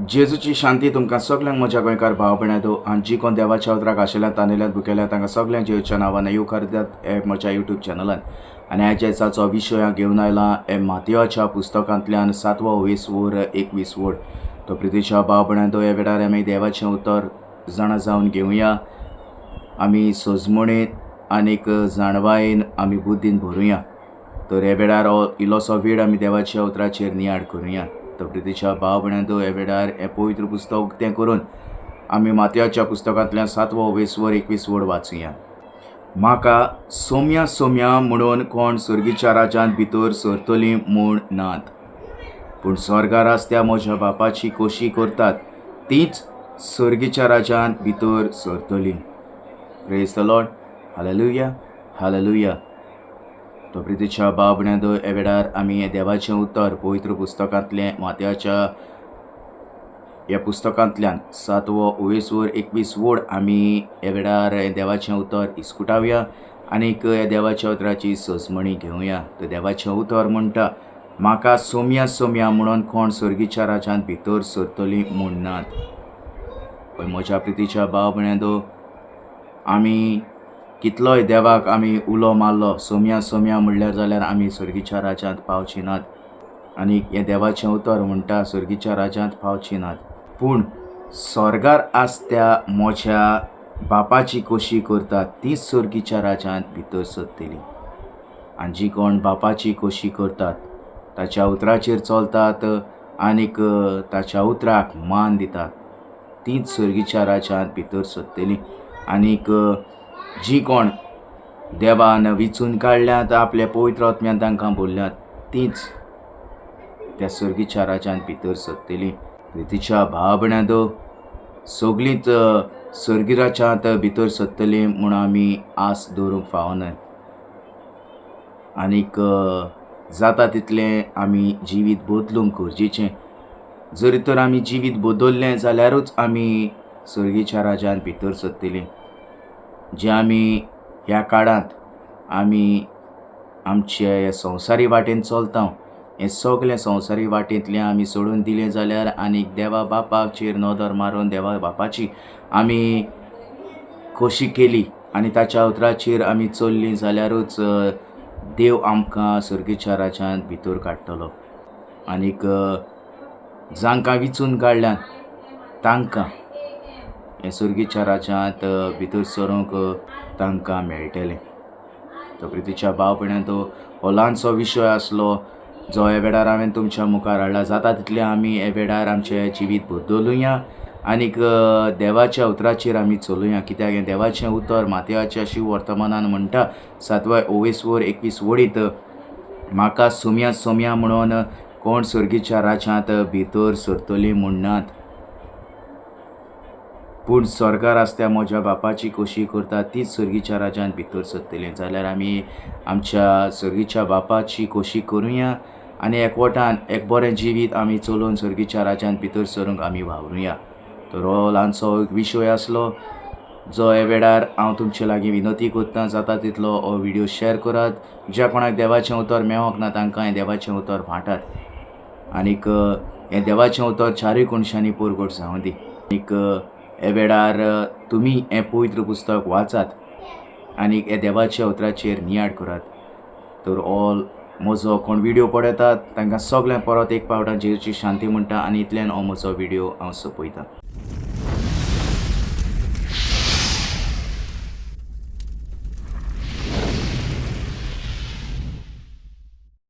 जेजूची शांती तुमकां सगल्यांक म्हज्या गोंयकार भाव भयणांनो आनी जी कोण देवाच्या उतराक आशिल्ल्या तानेल्यात भुकेल्या तांकां सगल्यांक जेजूच्या नांवान येवकार दितात हे म्हज्या युट्यूब चॅनलान. आनी ह्या दिसाचो विशय हांव घेवन आयला हे मातयाच्या पुस्तकांतल्यान सातवो वीस वर 21 वड. तो प्रितीच्या भाव भयणांनो ह्या वेळार आमी देवाचें उतर जाणा जावन घेवया, आमी सजमणेन आनीक जाणवायेन आमी बुद्दीन भरुया. तर ह्या वेळार हो इल्लोसो वेळ आमी देवाच्या उतराचेर नियाळ करुया. तर प्रितीच्या भाव भयणांनो ह्या वेळार हें पवित्र पुस्तक उक्तें करून आमी मातयाच्या पुस्तकांतल्यान सातवो वीस वर 21 वड वाचुया. म्हाका सोम्या सोम्या म्हणून कोण सर्गीच्या राज्यांत भितर सरतली म्हूण नात, पूण स्वर्गार आसत्या म्हज्या बापाची खोशी करतात तीच सर्गीच्या राज्यांत भितर सरतली. Praise the Lord, hallelujah, hallelujah. तो प्रितीच्या भाव भयणांनो ह्या वेळार आमी हें देवाचें उतर पवित्र पुस्तकांतलें मातयाच्या ह्या पुस्तकांतल्यान सातवो वीस वर 21 वड आमी ह्या वेळार हें देवाचें उतर इस्कुटावया आनीक ह्या देवाच्या उतराची सजमणी घेवया. तर देवाचें उतर म्हणटा, म्हाका सोम्या सोम्या म्हणून कोण सर्गीच्या राज्यांत भितर सरतली म्हूण नात. पळय म्हज्या प्रितीच्या भाव भयणांनो, आमी कितलोय देवाक आमी उलो मारलो सोम्या सोम्या म्हणल्यार जाल्यार आमी सर्गीच्या राज्यांत पावची नात. आनी हें देवाचें उतर म्हणटा सर्गीच्या राज्यांत पावची नात, पूण स्वर्गार आसत्या म्हज्या बापाची खोशी करतात तीच सर्गीच्या राज्यांत भितर सरतली. आनी जी कोण बापाची खोशी करतात, ताच्या उतराचेर चलतात आनीक ताच्या उतराक मान दितात तीच सर्गीच्या राज्यांत भितर सरतली. आनीक जी कोण देवान विचून काडल्यात आपल्या पवित्र आत्म्यान तांकां बोल्ल्यात तीच त्या सर्गीच्या राज्यांत भितर सरतली. प्रितीच्या भाव भयणांनो, सगळींच सर्गी राज्यांत भितर सरतली म्हूण आमी आस दवरूंक फावना. आनीक जाता तितलें आमी जिवीत बदलूंक गरजेचें. जरी तर आमी जिवीत बदल्लें जाल्यारूच आमी सर्गीच्या राज्यांत भितर सरतली. जे आमी ह्या काळांत आमी आमचे ह्या संवसारी वाटेन चलता, हें सगळें संवसारी वाटेंतलें आमी सोडून दिलें जाल्यार आनीक देवा बापाचेर नदर मारून देवा बापाची आमी खोशी केली आनी ताच्या उतराचेर आमी चल्लीं जाल्यारूच देव आमकां सर्गीच्या राज्यांत भितर काडटलो. आनीक जांकां विचून काडल्यात तांकां हें सर्गीच्या राज्यांत भितर सरूंक तांकां मेळटलें. तो प्रितीच्या भाव भयणांनो, हो ल्हानसो विशय आसलो जो ह्या वेळार हांवें तुमच्या मुखार हाडला. जाता तितलें आमी ह्या वेळार आमचें जिवीत बदलुया आनीक देवाच्या उतराचेर आमी चलुया. कित्याक हें देवाचें उतर मातयाच्या शिव वर्तमानान म्हणटा सातव्या ओवीस वर 21 वडीत, म्हाका सोम्या सोम्या म्हणून कोण सर्गीच्या राज्यांत भितर सरतली म्हूण नात, पूण स्वर्गार आसत्या म्हज्या बापाची खोशी करता तीच सर्गीच्या राज्यांत भितर सरतली. जाल्यार आमी आमच्या सर्गीच्या बापाची खोशी करुया आनी एकवटान एक बरें जिवीत आमी चलोवन सर्गीच्या राज्यांत भितर सरूंक आमी वावरुया. तर हो ल्हानसो एक विशय आसलो जो ह्या वेळार हांव तुमचे लागीं विनंती करता. जाता तितलो हो व्हिडियो शेअर करात. ज्या कोणाक देवाचें उतर मेळोंक ना तांकां हें देवाचें उतर वांटात आनीक हें देवाचें उतर चारूय कोनशांनी परगट जावं दी. आनीक ह्या वेळार तुमी हें पवित्र पुस्तक वाचात आनी ह्या देवाच्या उतराचेर नियाळ करात. तर ऑल म्हजो कोण व्हिडियो पळयतात तांकां सगळ्यांक परत एक पावटान जेजूची शांती म्हणटा आनी इतल्यान हो म्हजो व्हिडियो हांव सोंपयतां.